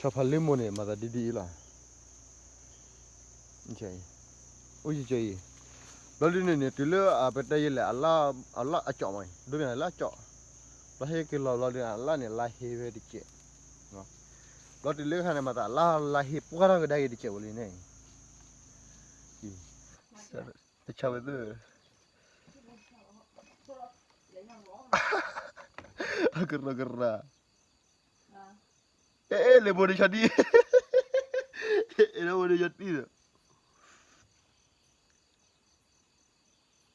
ဆီဖါလ့မိၢ်န့ၣ် မၤသးဒ်ဒ်အံၤလီၤ. အိၣ်ယကဲအံၤ, ဘျီဒုန့ၣ်န့ၣ် တုၤလၢအပတဲယဲလဲၣ် အလၣ်အကၠီမး, ဒိပၠးန့ၣ်လၢအကၠီ, ဘျီဟဲက့ၤလီၤဘျီဒု အလၣ်န့ၣ်လါဟ့ဝဲတကဲး, ဘျီတုၤလၢခါန့ၣ် မၤသးလၣ်လါဟ့ပှၢ်ထီၣ်ကဒါက့ၤတကဲးဝဲလံန့ၣ်, တဆါဝဲသ့ၣ် အကရၢကရၢ, အဲ အဲ လဲၤဘိးန့ၣ်ဆီတံၢ်, လဲၤဘိးန့ၣ်ဆီတံၢ်ဒီး,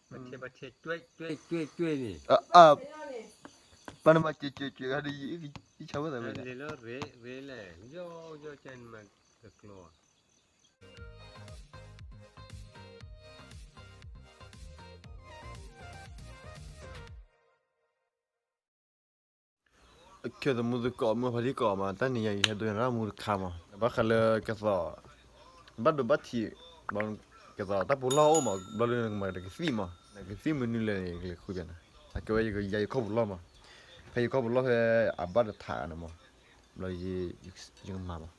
ဘၣ်ထဲ ဘၣ်ထဲ ကွ့ ကွ့ ကွ့ ကွ့န့ၣ်, အ ပှၤနမၤကွ့ ကွ့ ကွ့ ဂၤဒီး ယဆါဝဲသးဝဲလဲၣ်, လဲၤလီၤရ့ ရ့လဲၣ်, ယီ ယီ ကဲနမၤကကျိၤ ခဲသမူသကိး မုၢ်ဖါတံၢ်ကိးမး တၢ်နံၤယၤအံၤ ဟဲဒိးယၤတၢ်မူတခါမး, ဘၣ်ဃးလၢကသီၣ် ဘၣ်ဒိဘၣ်ထံး, ကသီၣ်တၢ်ပူၤလီၢ်အိၣ်မး ဘျီဒုန့ၣ် ကမၤတကသံၣ်မး, နကသံၣ်မနုၤလဲၣ်န့ၣ် ယကလဲၤဃုပၠးနၤ, အကဲဝဲယၤယခီၣ်ပူၤလီၢ်မး, ဖဲယခီၣ်ပူၤလီၢ်ဖဲအဘၣ်တထးန့ၣ်မး, ဘျီယကမၤမး,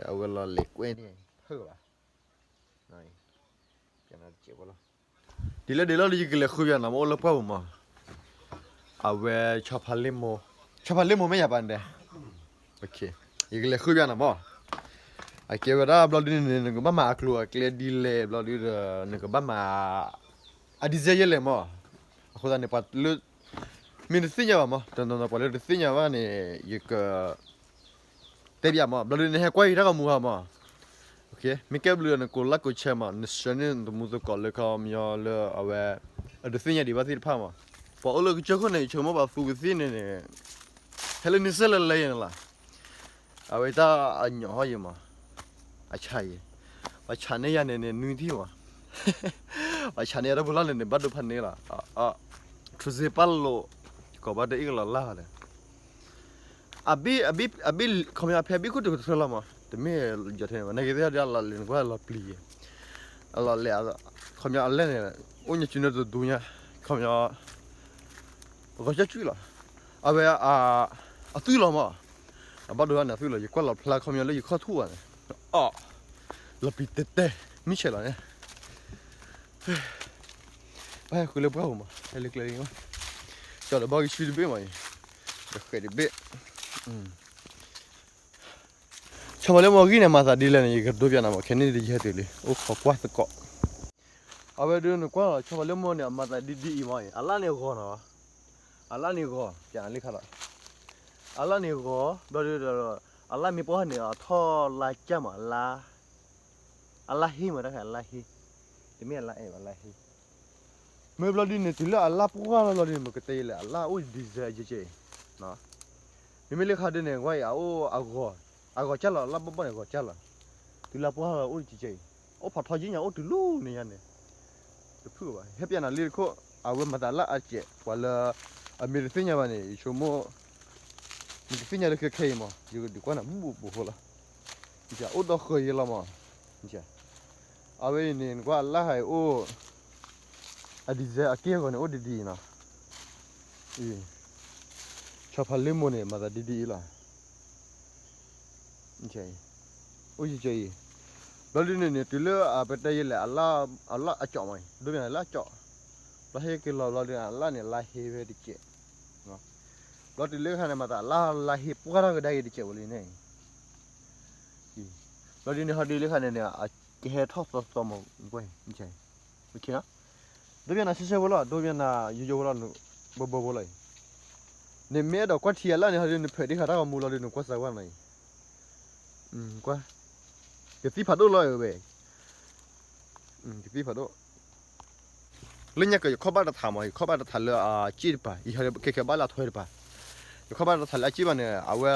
အဝဲလီၤလဲၤကွဲန့ၣ် ဖုၣ်ဘၣ် ဒ်လဲၣ်ဒ်လဲၣ်ဒီး ယကလဲၤဃုပၠးနၤမး အိၣ်လၢပှၢ်ပူၤမး, အဝဲ ဆီဖါလ့မိၢ်, ဆီဖါလ့မိၢ်မ့ၢ်ယၤပၢ်န့ၣ်, ယကလဲၤဃုပၠးနၤမး, အကဲဝဲဒၣ်ဘျီဒုန့ၣ် နကဘၣ်မၤအကျိၤအကျဲဒ်လဲၣ် ဘျီဒုဒီး နကဘၣ်မၤ အ design ယဲလဲၣ်မး, အဃိသတးန့ၣ် ပှၤလၢ မ့ၢ်တသ့ၣ်ညါဘၣ်မး တနီၤနီၤပှၤလၢတသ့ၣ်ညါဘၣ်န့ၣ် ယက တဲပၠးမး ဘျီဒုန့ၣ် ဟဲကွၢ်ယတၢ်ဂီၤမူဟါမး, မ့ၢ်ကဲဘျုးဒီး နကိးlikeကိးshareမး နshareန့ၢ်နသမူသကိးလၢခီပညီလၢအဝဲ အတသ့ၣ်ညါဒံးဘၣ်သ့ၣ်တဖၣ်မး, ပှၤအိၣ်လၢကစၢၢ်ခိၣ်န့ၣ် ယဆိကမိၣ်ပှၤသူကသ့ၣ်န့ၣ်န့ၣ် ဟဲလၢန့ဆၢၣ်လၢလဲၤယဲန့ၣ်လီၤ, အဝဲတၢ်အညီဟီယဲမး, အဆၣ်ယဲ, ပှၤဆၣ်န့ၢ်ယၤန့ၣ်န့ၣ် နွံထံၣ်မး, ပှၤဆၣ်န့ၢ်ယၤတၢ်ပူၤလီၢ်န့ၣ်န့ၣ် ဘၣ်ဒိဖးန့ၣ်လီၤ, ထူစ့ပၢ်လိာ်, ကိးဘၣ်တအ့ၣ်ကလီၤလၢ်ဒီး အဘ့ၣ် အဘ့ၣ် အဘ့ၣ် ခီပညီအဖဲအဘ့ၣ်ခိၣ်တကထၢလီၤမး တမ့ၢ်ယီၤထဲန့ၣ်ဘၣ် နာ်က့သ့ၣ်ဒီးအလီၤလဲၤနကွၢ်လီၤပျံၤယဲ, အလီၤလဲၤ ခီပညီအလဲၣ်န့ၣ် အိၣ်ညါစုန့ၣ်တဒူညါ, ခီပညီ ဂီၤကၠီၣ်ကွံာ်လီၤ, အဝဲ အသွံၣ်လီၤမး, အဘၣ်ဒိဘၣ်န့ၣ်အသွံၣ်လီၤ ယကွၢ်လီၤဖျါခီပညီလၢယခီၣ်ထူၣ်ဘၣ်န့ၣ်, အီၣ် လီၤပျံၤတဲတဲ မုၢ်ဆဲးလီၤန့ၣ် ဘၣ်ဟဲဃုလၢပှၢ်ပူၤမး ဟဲလၢကျဲလံမး, ကၠီဒီးဘၣ်ဂံၢ်ဆူတဘ့ၣ်မး, ကဃဲးတဘ့ၣ်, ဆီဖါလ့မိၢ်အဂံၢ်န့ၣ် မၤသးဒ်လဲၣ်န့ၣ် ယကဒိပၠးနၤမး ခဲန့ၣ်တယဲၢ်တုၤလံ အိၣ်ခိးကွၢ်သကိး, အဝဲဒုးနကွၢ်လီၤ ဆီဖါလ့မိၢ်န့ၣ် အမၤသးဒ်ဒ်အံၤမးအံၤ အလၣ်န့ၣ်ဂီၤနီၤ, အလၣ်န့ၣ်ဂီၤ ပၠးလံခါလီၤ, အလၣ်န့ၣ်ဂီၤ ဘျီဒုးဒီး အလၣ်မ့ၢ်ပှၢ်န့ၣ် အထီၣ်လါကၠၢ်မး အလါ အလါဟ့မး တၢ်ဃဲအလါဟ့, တမ့ၢ်အလါအဲၣ်ဘၣ် အလါဟ့, မ့ၢ်ဘျီဒုန့ၣ် တုၤလၢအလါပှၢ်လီၤလီၤဒုန့ၣ် ပကတဲယဲလဲၣ် အလါအိၣ် design ယဲကဲအံၤ, မ့မ့ၢ်လၢခါဒုန့ၣ် ကွၢ်အံၤ အအိၣ်အဂီၤ, အဂီၤကၢ်လီၤ အလါဘီဘီန့ၣ် အဂီၤကၢ်လီၤ, တုၤလါပှၢ်လီၤအိၣ်ယဲကဲအံၤ, အိၣ်ဖးထီယဲၢ်ညါ အိၣ်တုၤလီၤန့ၣ်ညါန့ၣ်, တဖုၣ်ဘၣ် ဟဲပၠးနၤလံတခိၣ်, အဝဲမၤသးလၢအစဲး ပှၤလၢ အမ့ၢ်တသ့ၣ်ညါဘၣ်န့ၣ် ယဆိကမိၣ် နကသ့ၣ်ညါလၢခဲခဲအံၤမး ယကဒုးကွၢ်နၤဘူၣ်ဘိဖိလီၤ, အိၣ်ဒီးဃၢၤယဲလီၤမး, အဝဲအံၤန့ၣ် နကွၢ်အလါဟးအိၣ် အ design အက့ၢ်အဂီၤန့ၣ် အိၣ်ဒ်ဒ်အံၤနီၤ, ဆီဖါလ့မိၢ်န့ၣ် မၤသးဒ်ဒ်အံၤလီၤ, အိၣ်ယကဲအံၤ, ဘျီဒုန့ၣ်န့ၣ် တုၤလၢအပတဲယဲလဲၣ် အလၣ်အကၠီမး ဒိပၠးန့ၣ်လၢအကၠီ, ဘျီဟဲက့ၤလီၤဘျီဒု အလၣ်န့ၣ်လါဟ့ဝဲတကဲး, ဘျီတုၤလၢခါန့ၣ် မၤသးလၣ်လါဟ့ပှၢ်ထီၣ်ကဒါက့ၤတကဲးဝဲလံန့ၣ် ဘျီဒုန့ၣ် ဟီဒုလၢခါန့ၣ်န့ၣ် အကဟဲထီၣ်သီသီမး ကွၢ်, ဒိပၠးနၤဆၢဆၢဖိလီၤ ဒိပၠးနၤယိယိဖိလီၤ ဘိဘိဖိလီၤအံၤ, နမ့ၢ်အဲၣ်ဒိးကွၢ်ထံအလၣ်န့ၣ် ဟီဒု နဖဲးဒ့ခါတၢ်ဂီၤမူလီၤဒု နကွၢ်စၢၤဝဲနီၤအံၤ, ကွၢ်, ကသံၣ်ဖးဒိၣ်လီၤအံၤဝဲ ကသံၣ်ဖးဒိၣ်, လၢညါကယခီၣ်ဘၣ်တထးမး ယခီၣ်ဘၣ်တထးလၢအစ့ၣ်တပၤ ယဟဲခဲခဲဘၣ်လၢအထွဲတပၤ, ယခီၣ်ဘၣ်တထးလၢအစ့ၣ်ဘၣ်န့ၣ် အဝဲ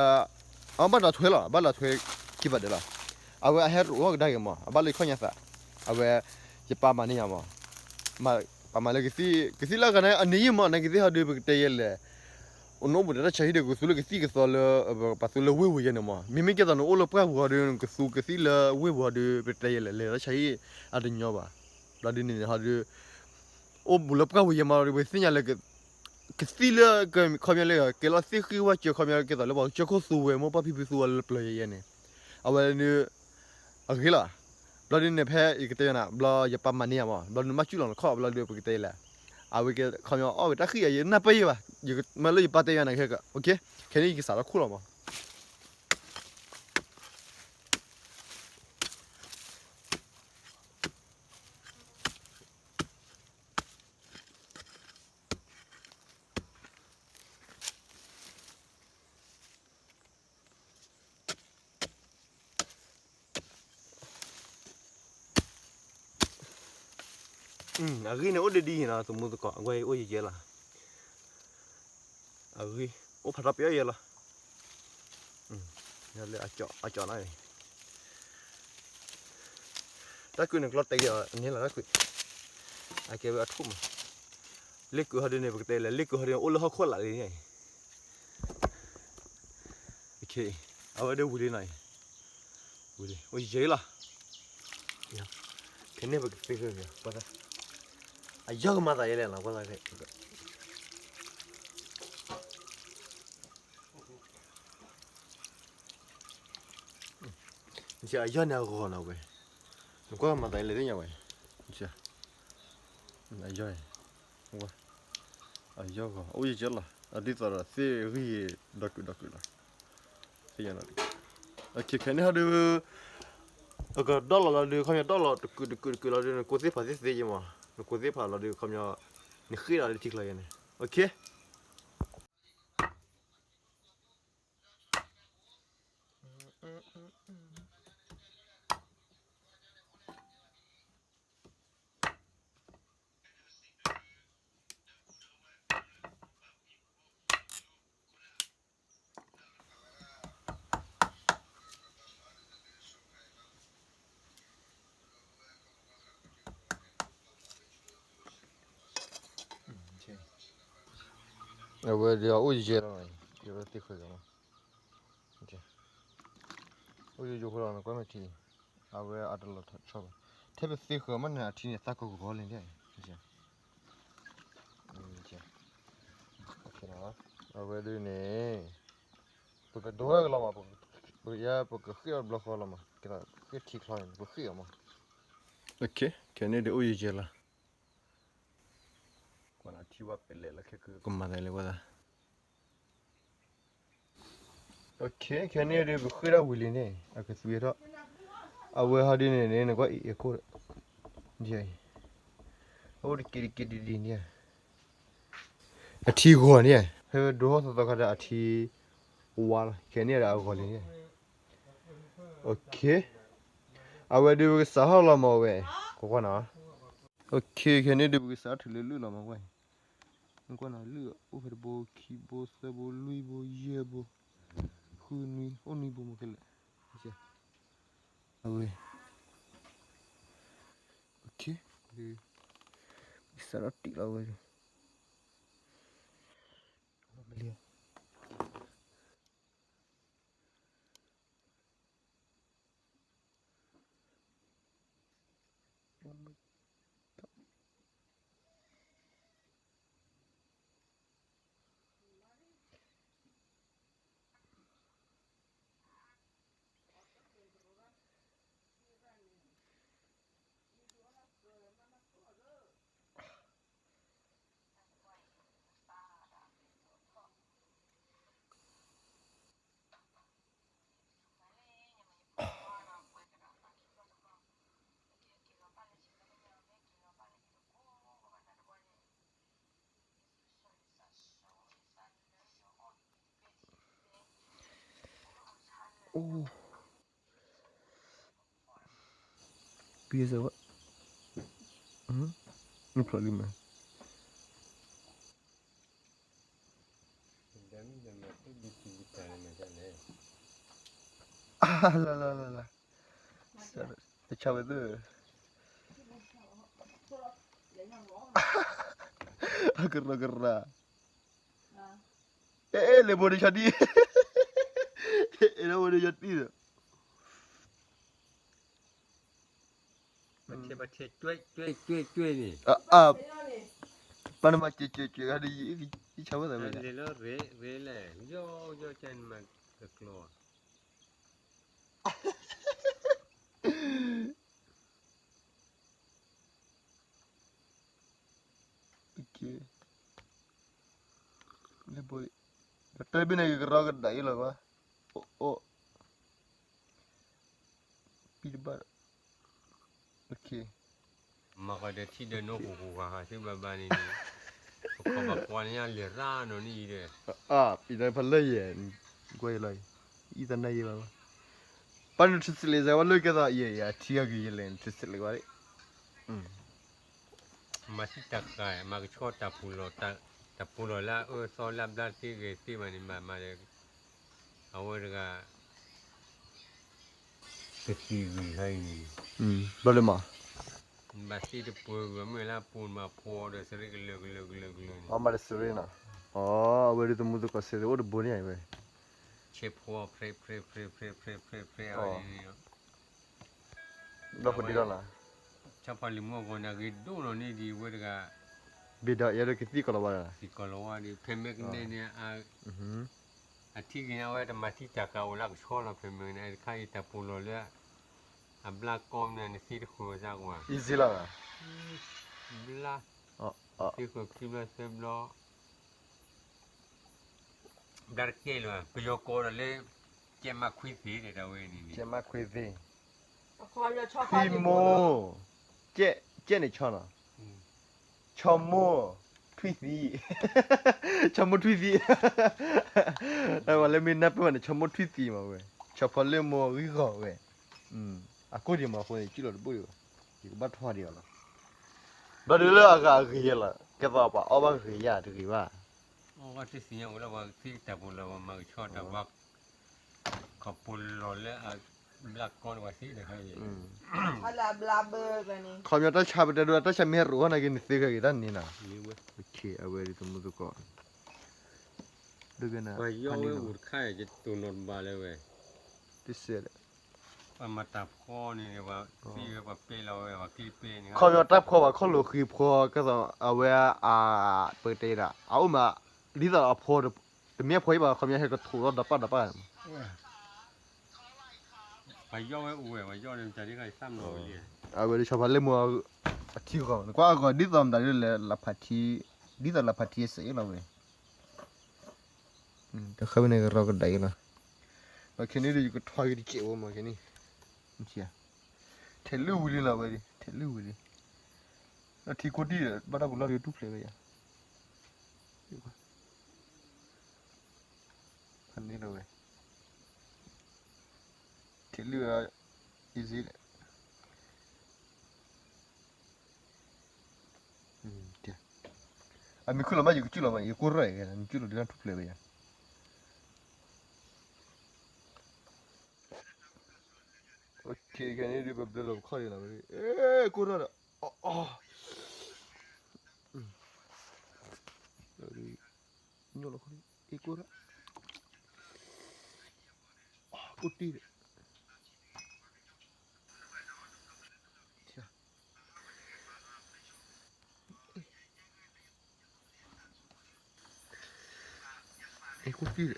အဘၣ်လၢအထွဲလီၤ အဘၣ်လၢအထွဲခံဘၣ်ဒဲးလီၤ, အဝဲအဟဲတအိၣ်ကဒါက့ၤမး အဘၣ်လၢယခီၣ်ညါသး, အဝဲ ယပာ်မၤန့ၢ်ယၤမး, ပာ်မၤလၢကသံၣ် ကသံၣ်လၢအဂၤန့ၣ် အန့ၢ်ယံၢ်မး နာ်က့သ့ၣ်ဟီဒု ပကတဲယဲလဲၣ် အိၣ်နအိၣ်ဘူးဒီးတၢ်ဆါဟံၣ်ဒီး ကသူလၢကသံၣ်ကသီလၢ ပှၤသူလၢဝ့ၢ်ပူၤယဲန့ၣ်မး မ့မ့ၢ်ကဲသိးနအိၣ်လၢပှၢ်ပူၤဟီဒု ကသူကသံၣ်လၢဝ့ၢ်ပူၤဟီဒု ပတဲယဲလဲၣ် လဲၤတၢ်ဆါဟံၣ်အတညီဘၣ်, ဘျီဒုန့ၣ်ဟီဒု အိၣ်ဘူးလၢပှၢ်ပူၤယဲမးဒီး ပသ့ၣ်ညါလၢ ကသံၣ်လၢ ခီပညီလၢ ကဲလီၤသ့ၣ်ဃံဝဲစၢၤ ခီပညီလၢကဲသိးလၢပှၤကစၢၢ်ခိၣ်သူဝဲ မိၢ်ပှၢ်ဖံဖုသူဝဲလၢပျၢၤယဲယဲန့ၣ်, အဝဲန့ၣ် အဂ့ၤလီၤ. ဘျီဒုးန့ၣ် ဖဲယကတဲယၤနၤ ဘျီယပၢ်မၤန့ၢ်ယၤမး ဘျီနမၣ်ကၠူၣ်လီၤနခီၣ် ဘျီဒုးပကတဲယၤလဲၣ်. အဝဲကဲ ခီပညီအီၣ်ဝဲတၢ်ဃံၣ်အံၤ ယနၢ်ပၢၢ်ယဲဘၣ်, ယမ့ၢ်လၢယပၢ်တဲယၤနၤခဲက, ခဲန့ၣ်ယကစးထီၣ်ခိၣ်လီၤမး. အဂံၢ်န့ၣ်အိၣ်ဒ်ဒ်အံၤနီၤ သမူသကိး အဝဲအိၣ်ယဲယဲလီၤ. အဂံၢ် အိၣ်ဖးထီပယီယဲလီၤ. လၢအကၠီနီၤ, တၢ်ကုးန့ၣ်ကျီတဲာ်က့ၤအီၤန့ၣ်လီၤ တၢ်ကုး, အကဲဝဲအထူၣ်မး. လ့ၣ်ကုးဟီဒုးန့ၣ် ပကတဲလဲၣ် လ့ၣ်ကုးဟီဒုးန့ၣ် အိၣ်လၢဟီၣ်ခိၣ်လာ်လံန့ၣ် အဝဲဒၣ်ဝံၤလံနီၤ, ဝံၤလံ အိၣ်ယဲလီၤ. ခဲန့ၣ်ပကသ့ဃုာ်, အယီၢ်ကမၤသးယဲလဲၣ်နီၤ, ကွၢ်သး, အယီၢ်န့ၣ်အဂီၤနီၤဝဲ, နကွၢ်မၤသးယဲလဲၣ်သ့ၣ်ညါဝဲ, အယီၢ်, အယီၢ်ဂီၤ အိၣ်ယဲလီၤ, အဒ်သိးဒီးသ့ၣ်ဂံၢ်ဒီးကုးဒီးကုးလီၤ. သ့ၣ်ညါနီၤ, ခဲန့ၣ်ဟီဒုး ပကဒီၣ်လီၤလီၤဒုး ခီပညီဒီၣ်လီၤတကုးတကုးတကုးလီၤဒုး နကိးသ့ၣ်ဖးသ့ၣ်သ့ယဲမး, နကိးသ့ၣ်ဖးလီၤဒုး ခီပညီ နဃ့ၢ်ဒီးလၢထံချီယဲန့ၣ်, အဝဲဒၣ်အိၣ်ယဲလီၤ, ယသ့ၣ်ဃုာ်လီၤ, အိၣ်ယဲယိဖိလီၤ နကွၢ်မ့ၢ်ထံ, အဝဲအတလီၤဆီဘၣ်, ထဲပသ့ၣ်ဃုာ်မးန့ၣ် အထံန့ၣ်သၣ်ကဂီၤလံန့ၣ် အဝဲဒၣ်န့ၣ် ပကဒိးဝဲကလီၤမး, ပကဃ့ၢ်အီၤတဘျီဃီလီၤမး, ကဃ့ၢ်ထံချီန့ၣ် ပဃ့ၢ်အီၤမး, ခဲန့ၣ်ဒုးအိၣ်ယဲယဲလီၤ, ကွၢ်ထံဝဲပလဲၤလီၤခဲကမၤသးလဲၤဝဲသး ခဲန့ၣ်ဒုးပဃ့ၢ်ဒၣ်ဝံၤလံန့ၣ် အကသွံထီၣ်, အဝဲဟီဒုးန့ၣ်န့ၣ် နကွၢ်အံၤအခိၣ်, အိၣ်တက့ၤတက့ၤဒ်ဒ်န့ၣ်, အထံဂီၤန့ၣ်, ဖဲဒိးထီၣ်သီသီခါဒီးအထံဝါလီၤ, ခဲန့ၣ်ဒီးအဂီၤလံန့ၣ်, အဝဲဒုးပကစးထီၣ်လီၤမးဝဲ, ကွၢ်ကွၢ်နီၤ, ခဲန့ၣ်ဒုးပကစးထီၣ်ထုးလၢလုၢ်လီၤမးဝဲ နကွၢ်နီၤ လုၢ်အိၣ်ဖဲတဘိ ခံဘိ သၢဘိ လွံၢ်ဘိ ယဲၢ်ဘိ ဃုနွံ အိၣ်နွံဘိမးခဲလၢာ်, အဝဲ, စးထီၣ်တံၢ်လီၤဝဲ, အိၣ်, ပစဝဲ, နဖျိလံမး, လၢလၢလၢလၢ, တဆါဝဲသၢ, အကရၢကရၢ, အဲ အဲ လဲၤဘိးန့ၣ်ဆါတံၢ်, အဲလၢဘိးန့ၣ်ဆါတံၢ်ဒီး, ပှၤထဲ ပှၤထဲ ကွဲ ကွဲ ကွဲ ကွဲန့ၣ်, အ အ ပှၤနမၤကဲးကဲးကဲးဂၤဒီးယံၤ ယဆၢဝဲသးဝဲလဲၣ်, လဲၤလၢရ့ရ့လဲၣ်, ယီယီကနမၤကကျီၤ, လၢဘိ, တၢ်ဘ့ၣ်န့ၣ်ကကရီကဒၣ်အံၤလီၤကွၢ်, အိၣ်အိၣ် ပံတဘၣ်, မၤဃီဒီးထံဒီးနိဟူးဟူးဃာ်ဃာ်သုဘၣ်ဘၣ်န့ၣ်, ပခီဘၣ်ကွၢ်န့ၣ်ညါလဲၤရၣ်နီၤန့ၣ်အံၤဒီး, အါ ပံဒီဖးလၢယဲၢ်, ကွၢ်ယလီၤ, အံသးနါယဲၢ်ဘၣ်, ပှၤနုၤထူစလ့ၣ်စဲဝဲလၢကဲသိးယဲၢ်ယဲၢ် ထံဂၤက့ၤယလဲၣ် နထူစလ့ၣ်ကွၢ်, မၤသံတၢ်ဃာ် မၤကဆှီတၢ်ပူၤလီၢ်, တၢ်ပူၤလီၢ်လၢအအၢသီလၢအဘျါတသ့ဂ့ၤသ့ဘၣ်န့ၣ် မၤမၤဒီး, အဝဲတဂၤ ကသံၣ်ဂံၢ်ဟဲအံၤန့ၣ်, ဘျီလၢမး, ဘၣ်သ့တပှဲၤဂၤမ့ၢ်လၢအပူၤမၤဖှီဒီးစရ့ကလၢာ်ကလၢာ်ကလၢာ်ကလၢာ်န့ၣ်, အမၤတစရ့နီၤ, အဝဲဒ်သမူသကိးစ့အိၣ်တဘိန့ၣ်ဝဲ, ဆဲးဖှီဖျဲးဖျဲးဖျဲးဖျဲးဖျဲးဖျဲးဖျဲးအဝဲန့ၣ် ဘျီဖဒံလီၤလၢ, ဆၣ်ဖီလံၤမူအဂီၢ်န့ၣ် အဂ့ၤဒိၣ်နီၤန့ၣ်ဒံးဝဲတဂၤ, ဘ့ၣ်ဒီးယဲဒၣ်ကသံၣ်ကီးလီၤဝဲ, သံၣ်ကီးလီၤဝဲဒံး ဖဲမဲကနဲန့ၣ်, အထံက့ၤန့ၣ် အဝဲတမၤသံတၢ်ဃာ်အိၣ်လၢကဆှီလီၤ ဖဲမဲကနဲ တခါအံၤတၢ်ပူၤလီၢ်လၢ အဘျါကီမနုၤန့ၣ်သ့တဃုာ်အသးကွၢ်, ဘျါ, သ့ဃုာ်ခံဘျီသၢဘျီ ဘျါတကဲလၢၤဘၣ် ပယီၤကိးဒီးလၢ ကဲမးခွံသ့ၣ်ဒီးတၢ်ဝဲန့ၣ်န့ၣ်, ကဲမးခွံသ့ၣ်, ခွံမိၢ်, ကဲ, ကဲန့ၣ်ဆီနီၤ, ဆီမိၢ်, ထွံၣ်သံ, ဆီမိၢ်ထွံၣ်သံ, ပှၤလၢမ့ၢ်နၢ်ပၢၢ်ဘၣ်န့ၣ် ဆီမိၢ်ထွံၣ်သံမးဝဲ, ဆီဖီလၢမိၢ်ဂံၢ်ဂီၤဝဲ, အကိၢ်ဒံးမးအဃိန့ၣ် ယကံၣ်လီၤတဘိၣ်ဒံးဘၣ်, ယကဘၣ်ထွါဒံးအီၤလီၤ, ဘျီဒုးလၢအဂၤအဂ့ၤယဲလီၤ ကဲသိးပှၤအီၣ်ဘၣ်ဂ့ၤယၤတဂ့ၤဘၣ်, အီၣ်ဘၣ်တသ့ၣ်ညါဝဲလၢပှၤသ့တၢ်ပူၤလီၢ် ပှၤမၤကဆှီတၢ်ပှၤ ခီၣ်ပူၤလီၢ်လၢအဘျါကီတဝဲသ့ၣ်တခါအံၤ, ခီပညီတၢ်ဆါပတဲဒိၣ် တၢ်ဆါမ့ၢ်ဟဲရိၤဝဲနာ်က့ နသ့ခဲက့ၤတၢ်န့ၣ်နီၤ, အဝဲဒ်သမူသကိး, ပှၤယီၣ်ဝဲအိၣ်တခါ ယတိၢ်နီၣ်တဘၣ်လၢၤဝဲ, တစဲး ပှၤမၤတၢ်ဖှီန့ၣ် ပှၤသံဝဲ ပှၤပဲလီၤဝဲ ပှၤကျ့ပဲန့ၣ် ခီပညီတၢ်ဖှီပှၤခီၣ်လိာ်ဃံဖှီ ကဲသိးအဝဲအ ပကတဲဒၣ် အအိၣ်မး ဒ်သိးအဖှီ တမ့ၢ်အဖှီဘၣ် ခီပညီဟဲကထိးထီၣ်ဒီးပၢ်ဒီးပၢ် ပှၤယီၣ်ဝဲအိၣ်ဝဲ ပှၤယီၣ်န့ၣ် မတၤဒ်ခါအံၤသၣ်မနီၤဝဲလံ, အဝဲဒၣ်ဆီဖါလၢမိၢ်အထံဂီၤ နကွၢ်အဂီၤ ဒ်သိးမတၤဒ်လဲၣ် လၢဖးထံ ဒ်သိးလၢဖးထံအစဲးလီၤဝဲ, တခါဝဲန့ၣ်ကရီကဒၣ်အံၤလီၤ, ဒီးခဲန့ၣ်ဒီး ယကထွါက့ၤတစဲးဝဲမးခဲန့ၣ်, ထဲးလုၢ်ဝံၤလံလီၤဝဲဒၣ် ထဲးလုၢ်ဝံၤလံ, ဒီးထံကိၢ်တံၢ်ဒီး ဘၣ်တၢ်ပူၤလီၢ်ဒီးတူၢ်ဖျဲးဝဲယၤ ဖးန့ၢ်လီၤဝဲ, ထဲးလုၢ်ဝဲ, easy လဲၣ်, အမံၤခုၣ်လီၤမး ယကစူၣ်လီၤမး ယကိၢ်ရဲၣ်ဂ့ၤ မံၤစူၣ်လီၤဒ်လၢထူၣ်ဖျဲးဝဲယၤ, ခဲန့ၣ်ဒ်ပဘျၢလီၤပခီၣ်ဒံးလီၤ, ကိၢ်ရဲၣ်ဒီး, အီၣ်အီၣ် ညိၣ်လီၤခီၣ်, အ့ၣ်ကိၢ်ရၣ်, ကိၢ်တံၢ်ဒီး, အ့ၣ်ကိၢ်တံၢ်ဒီး,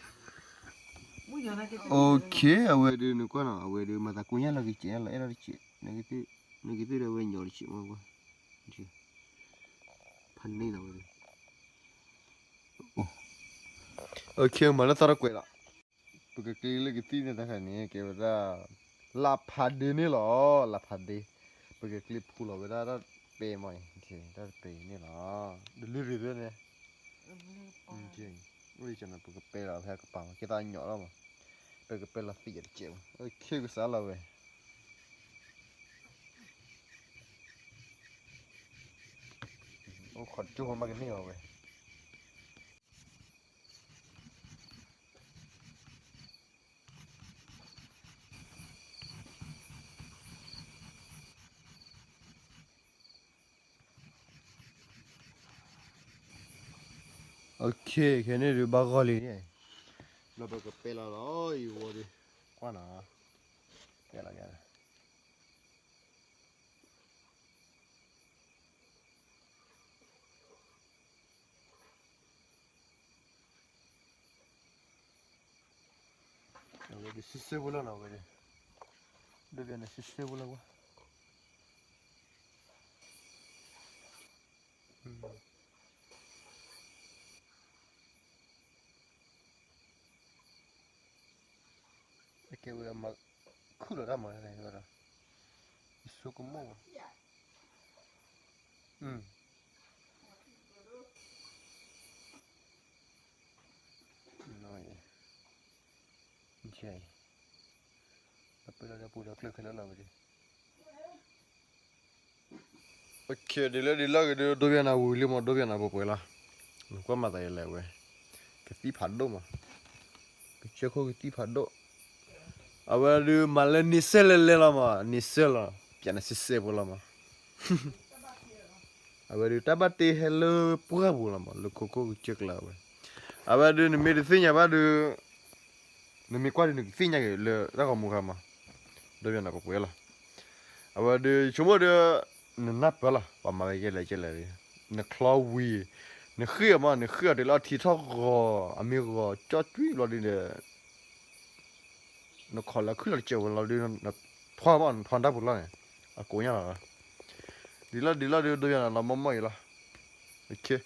okay အဝဲဒုးနကွၢ်နီၤ အဝဲဒုးမၤသးကိညၢ်လီၤက့ၤစဲးလီၤအဲၣ်ဒိးတစဲး, နကသ့ၣ်ဒီးဝဲညီတစဲးမးကွၢ်, ဖးန့ၢ်လီၤဝဲ, အိၣ်, အိၣ်ခဲမၤလၢသီတကွဲးလီၤ, ပကကျ့လၢကသံၣ်န့ၣ်တခါန့ၣ် ကဲဝဲဒၣ် လါဖးဒ့န့ၣ်လီၤ, လါဖးဒ့, ပကကျ့ဖူလီၤဝဲဒၣ်တၢ်ပဲမး, တၢ်ပဲန့ၣ်လီၤ, တလုၢ်ရ့ၣ်သ့န့ၣ်, ပကပဲလီၤဖဲကပၤမး ကဲသးညီလီၤမး, ပကပဲလီၤသံးယၤတစဲးမး, အိၣ်ခဲကစးလီၤဝဲ အိၣ်ခိးတကၠိၢ်ဖိမးကန့ၢ်အီၤဝဲ, ခဲန့ၣ်ဒုးဘၣ်ဂီၢ်လံန့ၣ်, ဘျီပကပဲလီၤလီၤအံၤဝီၤဒီး, ကွၢ်နီၤ, ပဲလီၤယၤ လၢ ဒ်စံးစဲဖိလီၤနီၤဝဲဒၣ်, ဒိးဘၣ်န့ၣ်စံးစဲဖိလီၤဝဲ, အကဲဝဲမၤခုၣ်လီၤတၢ်မၤ, ယဆိကမိၣ်ဘၣ်, ဒ်လၢဒ်လၢဂ့ၤဒုး ဒိးဘၣ်နၤဝံၤလံမး ဒိးဘၣ်နၤပှဲၤပှဲၤလီၤ, နကွၢ်မၤသးယလဲၣ်ဝဲ, ကသံၣ်ဖးဒိၣ်မး, ကစၢၢ်ခိၣ်ကသံၣ်ဖးဒိၣ်, အဝဲဒုးမၤလၢန့ဆၢၣ်လဲၤလဲၤလီၤမး, န့ဆၢၣ်လီၤ, ပျဲန့ၣ်စံးစဲဖိလီၤမး အဝဲဒုးတၢ်ဘၣ်တ့ဟဲလၢပှၢ်ပူၤလီၤမး, လၢခိခိၣ်ကစၢၢ်ကျါဝဲ, အဝဲဒုးနမ့ၢ်တသ့ၣ်ညါဘၣ်ဒုး, နမ့ၢ်ကွၢ်ဒုးနကသ့ၣ်ညါက့ၤလၢတၢ်ဂီၤမူခါမး, ဒိးဘၣ်နၤပှဲၤပှဲၤလီၤ, အဝဲဒုးဆိကမိၣ်ဒီး, နနၢ်ပၢၢ်လီၤ ပှၤမၤဝဲယဲလဲၣ်ယဲလဲၣ်, နချီဝံၤ, နဃ့အီၤမး နဃ့အီၤတုၤလၢအထံထီၣ်ဂီၤ, အမ့ၢ်ဂီၤကၠီၣ်ကွံာ်ဘျီဒုးဒီး နခိးလၢခုၣ်လီၤတစဲးဝဲလီၤဒုး, နထွါမး နထွါတၢ်ပူၤလီၤန့ၣ်, အကိးညါလီၤ, ဒ်လီၤဒ်လီၤဒုး ဒိးဘၣ်နၤလီၤမီၢ်မီၢ်အံၤလီၤ,